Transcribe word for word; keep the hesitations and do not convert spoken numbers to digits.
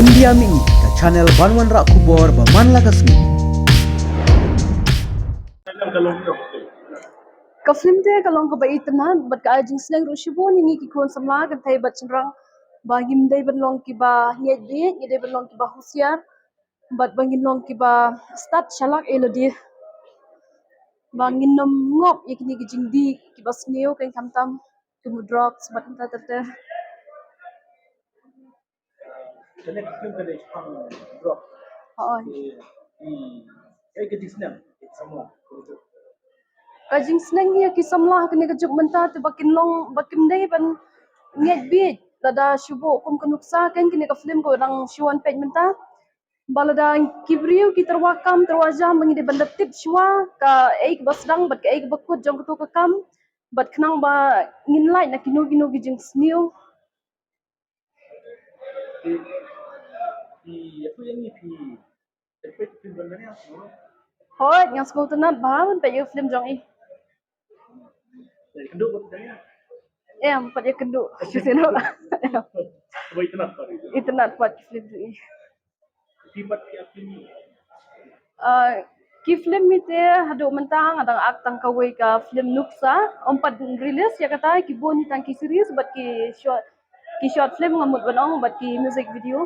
India Mini, ka channel ban wanrah khubor ba man la ka sngi. Ka film te ka long kaba itynnad bad ka ai jingsneng ruh shibun ïa ngi ki khun samla kynthei bad shynrang, ba ngim dei ban long kiba ngeit bieit, ngi dei ban long kiba husiar bad ba ngin long kiba stad shalak ïa lade, ba ngin nym ngop ïa kine ki jingdih kiba sniew, keiñ khamtam kum u drugs bad kumta ter ter. Kane ka film ka dei shaphang drugs. Hooid. Ki, ki, kaei ka jingsneng ïa ki samla? Ka jingsneng ïa ki samla ha kane ka juk mynta te ba kin long, ba kim dei ban ngeit bieit lada shu buh kum ka nuksa, keiñ kane ka film kaba dang shu wan peit mynta. Ba lada ki briew ki tyrwa kam tyrwa jam ba ngi dei ban da tip shuwa kaei kaba sdang bad kaei kaba kut jong kato ka kam, bad khnang ba ngin lait na kino kino ki jingsniew. Phi, phi, ïathuh ïa ngi, phi, phi peit film jong ngi ne em? Hooid, nga sngewtynnat bha ban peit ïa film jong i. Phi kynduh bad ïa? Em, pat ïakynduh shisien ruh. Em. Ba itynnat pat. Itynnat pat film jong i. Phi pat phi ïa film? Ah, ki film hi te haduh mynta nga dang act tang kawei ka film nuksa. Ym pat release ïa kata, ki bun hi tang ki series bad ki short, ki short film nga mut ban ong bad ki music video.